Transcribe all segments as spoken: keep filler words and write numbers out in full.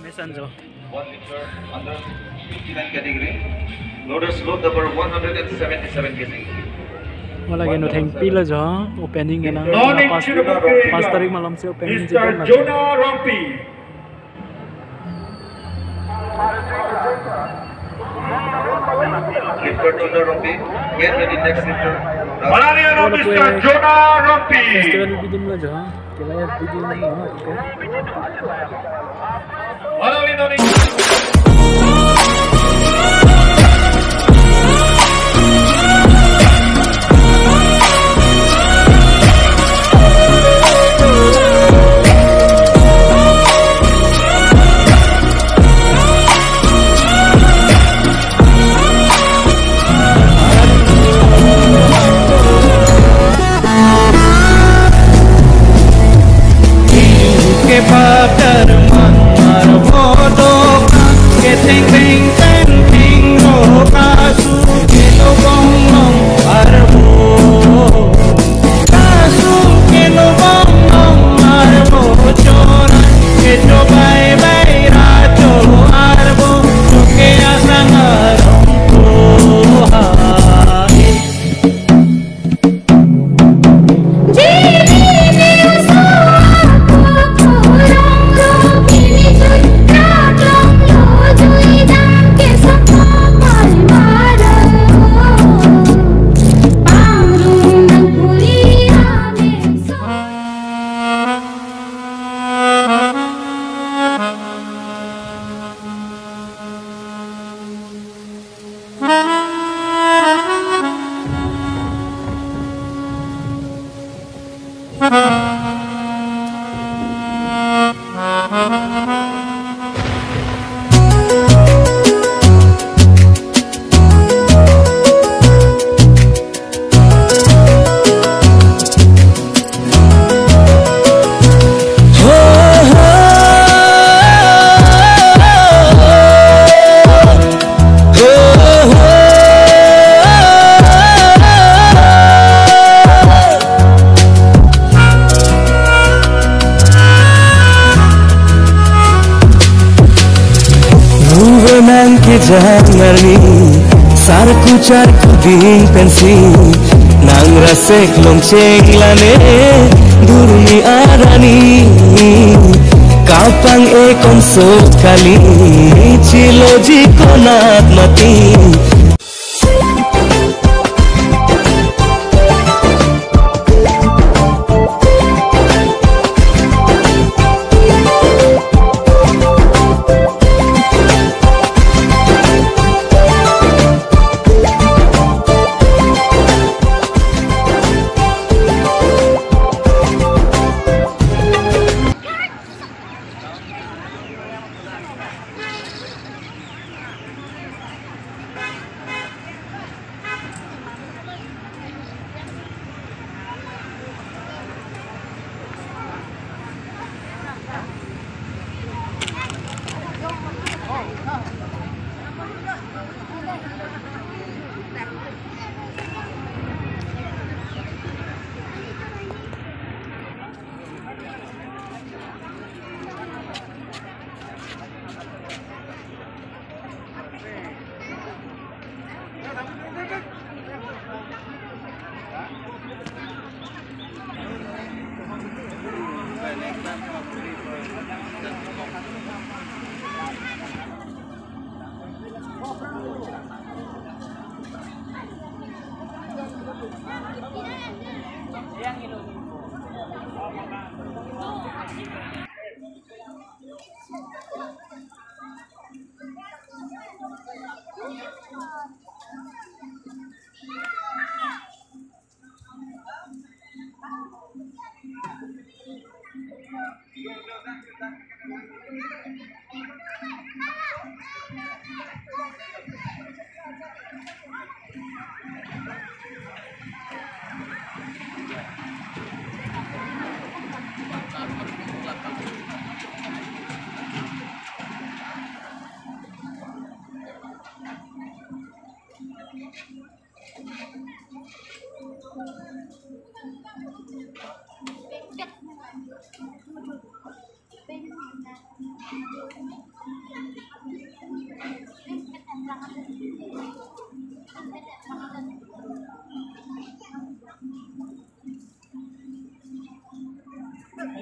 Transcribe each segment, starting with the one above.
Sanjo. One liter under fifty-nine category. Loaders load number one hundred and seventy-seven K G. Wala ke no thengpi lo jo, opening ke na. Non pas, entry number pas tarik malom si opening Mister jidon na. Jonah Rongpi. Lifter Jonah Rongpi. Get ready next lifter. Malaria Wala Mister kue Jonah Rongpi. Festival bidin lo jo. Kila ya bidin lo jo. Malaria non Kepap darman arvo doka, keteng teng teng ting ro kasu, kelo bong bong arvo. Kasu kelo bong bong arvo chora, kecho bai bai racho arvo, choke asang arong tuha. Ruve nang kejang arni, sarku charku ding pensi, nang rasek longcheng lane, durmi arani, kapang ekon so kali, chiloji konat mati.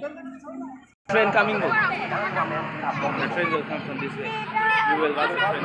Train coming, no? The train will come from this way. You will watch the train.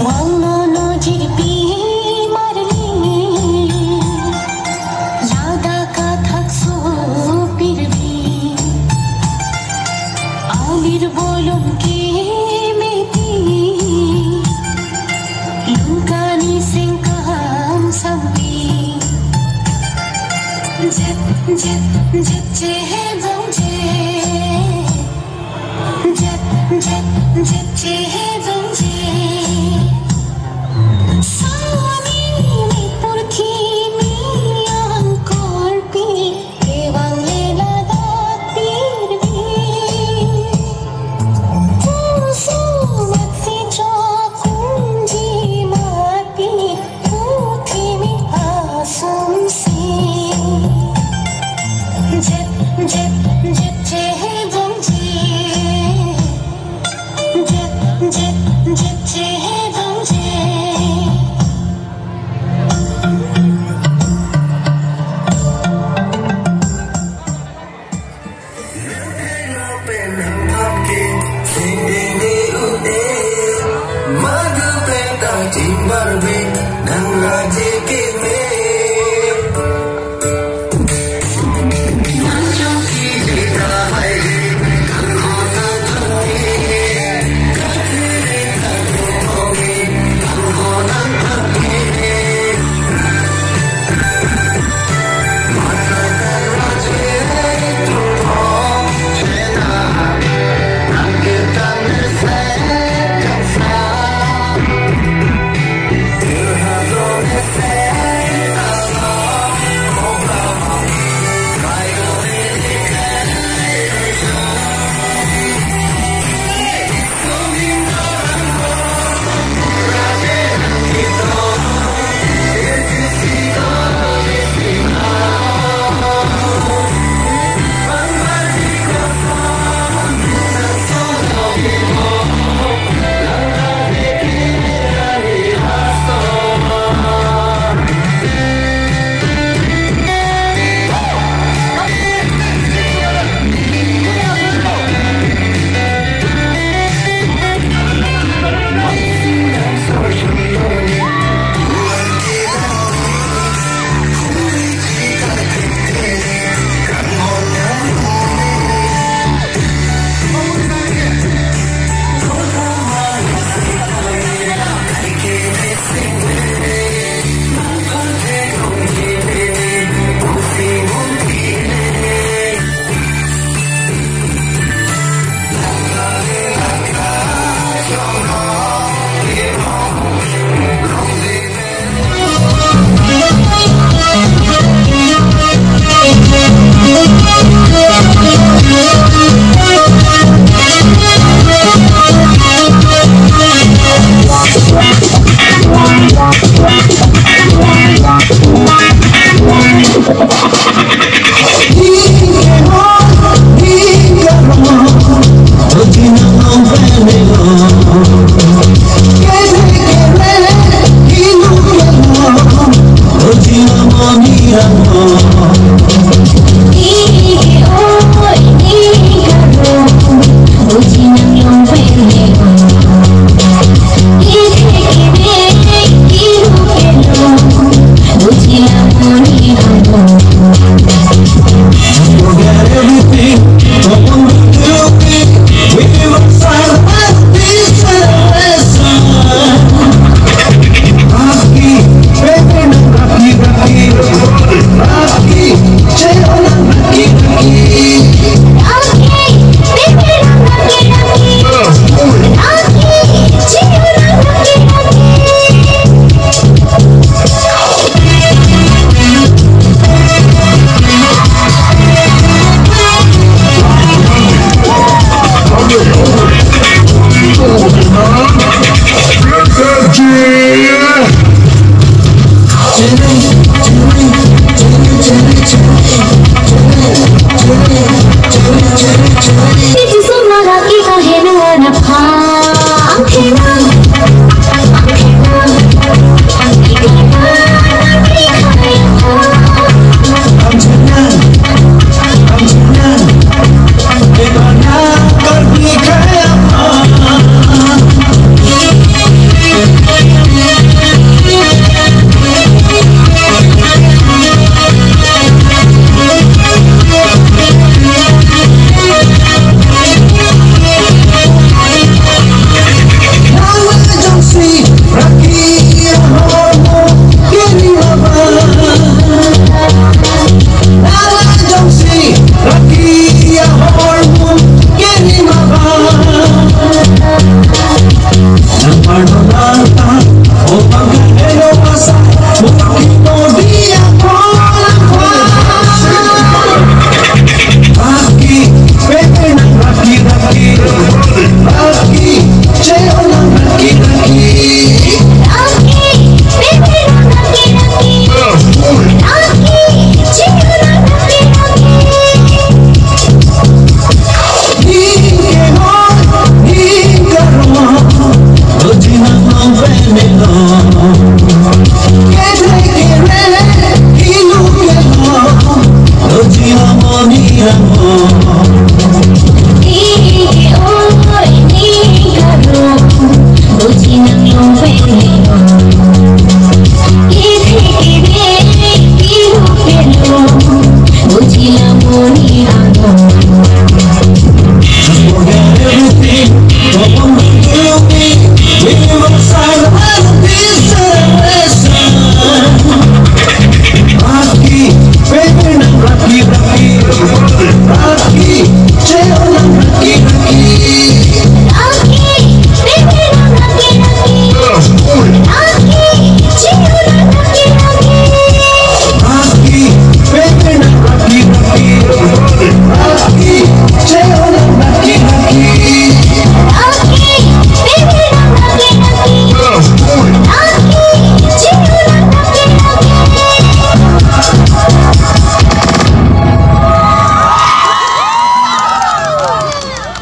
Wangno no jirpi marli, ladak athak sopirbi, alir bolong kemepi, lungkani sengkam sampi. Jet, jet, jet, chehebong je. Jet, jet, jet, chehebong je. Sani ni purki ni angkorpi, kevang lela dapirbi. Kusumat si jokunji mati, purthimi asumsi. Jet, jet, jet, chehebong je. Jet, jet, jet, chehebong je.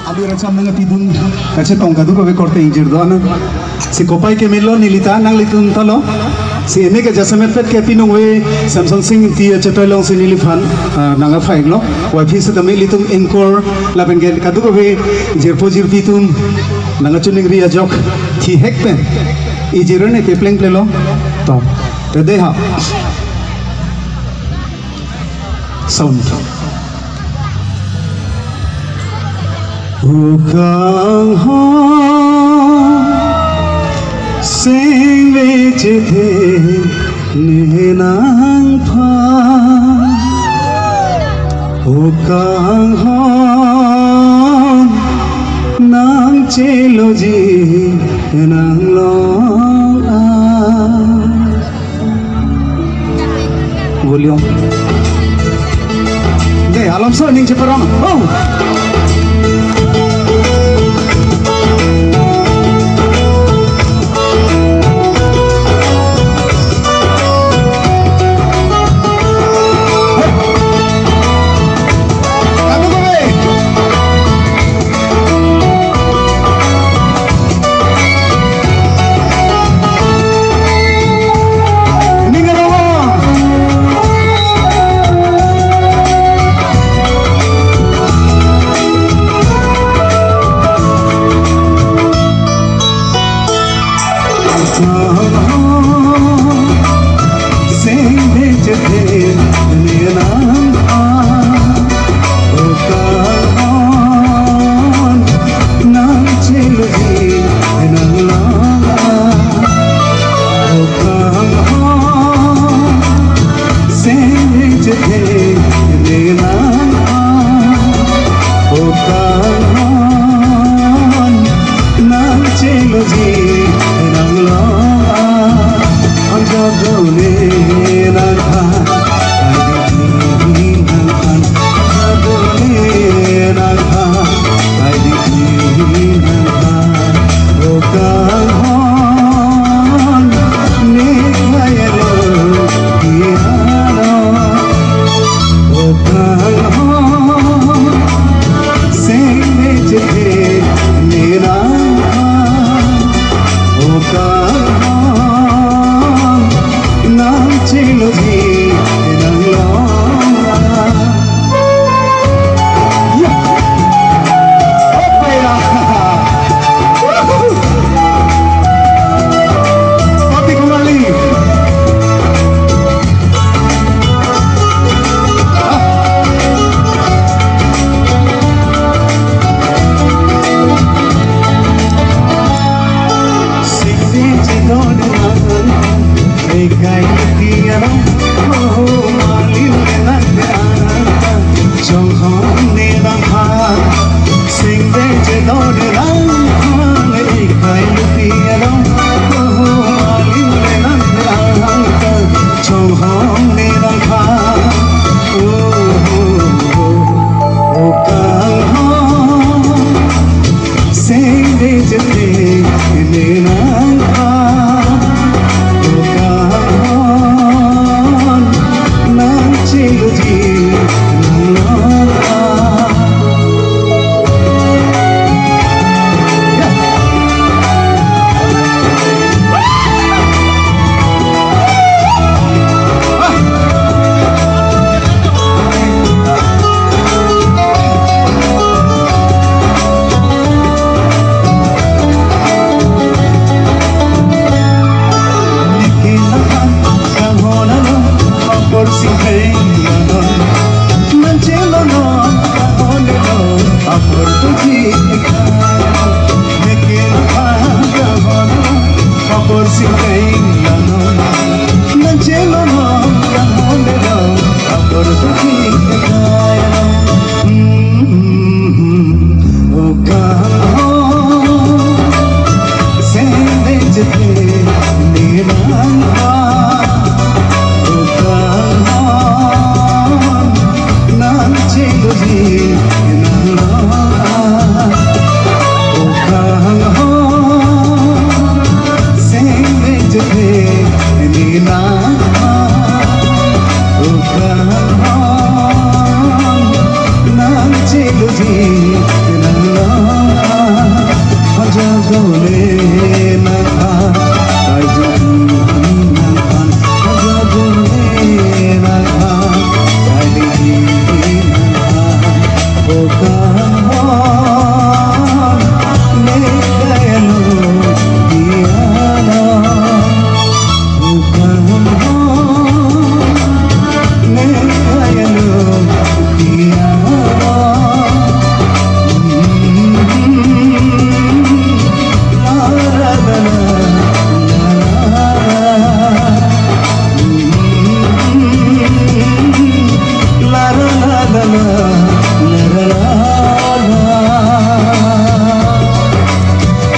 Adi racham nangpidun kachetong kadokave korte ingjir do-an. Si kopai kemelo neli ta nanglitum talo. Si ene ke jasemet pet ke pinung ve Samson Sing Ingti achetoi alongsi neliphan, ah, nangpha-iklo. Wai aphi setame ilitum anchor lapen ke kadokave jirpo jirpi atum nangchiningri ajok thihek pen ijir ne kepleng plelo. To, ready ha? Sound. O kanghon seng vechethe ne nangphan. O kanghon nangcheloji nanglong-an. Volume. De, alam so ning cheparong. Oh.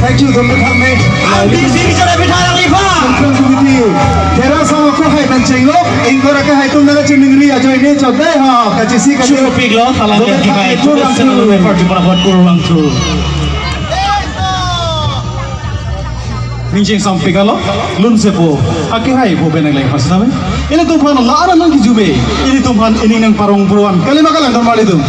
Thank you, Doctor Thangme. Abi sing sara bithar ang ipa. Program committee. Dera sama ko hai nan chenglo. Ingkora ke hai tum nara chuningri ajoine chodai ha. Kachisi kachi. Chupik lo, thalang Doctor ke Thangme, hai, program chupik lo, chu. Party para buat kurang chu. Ning chingsampik alo, lunsepo. Akehai po benang leng pas name. Ilitum aphan la aran nangkejube. Ilitum aphan ining nangparong puruan. Kalima kalang kamar ilitum.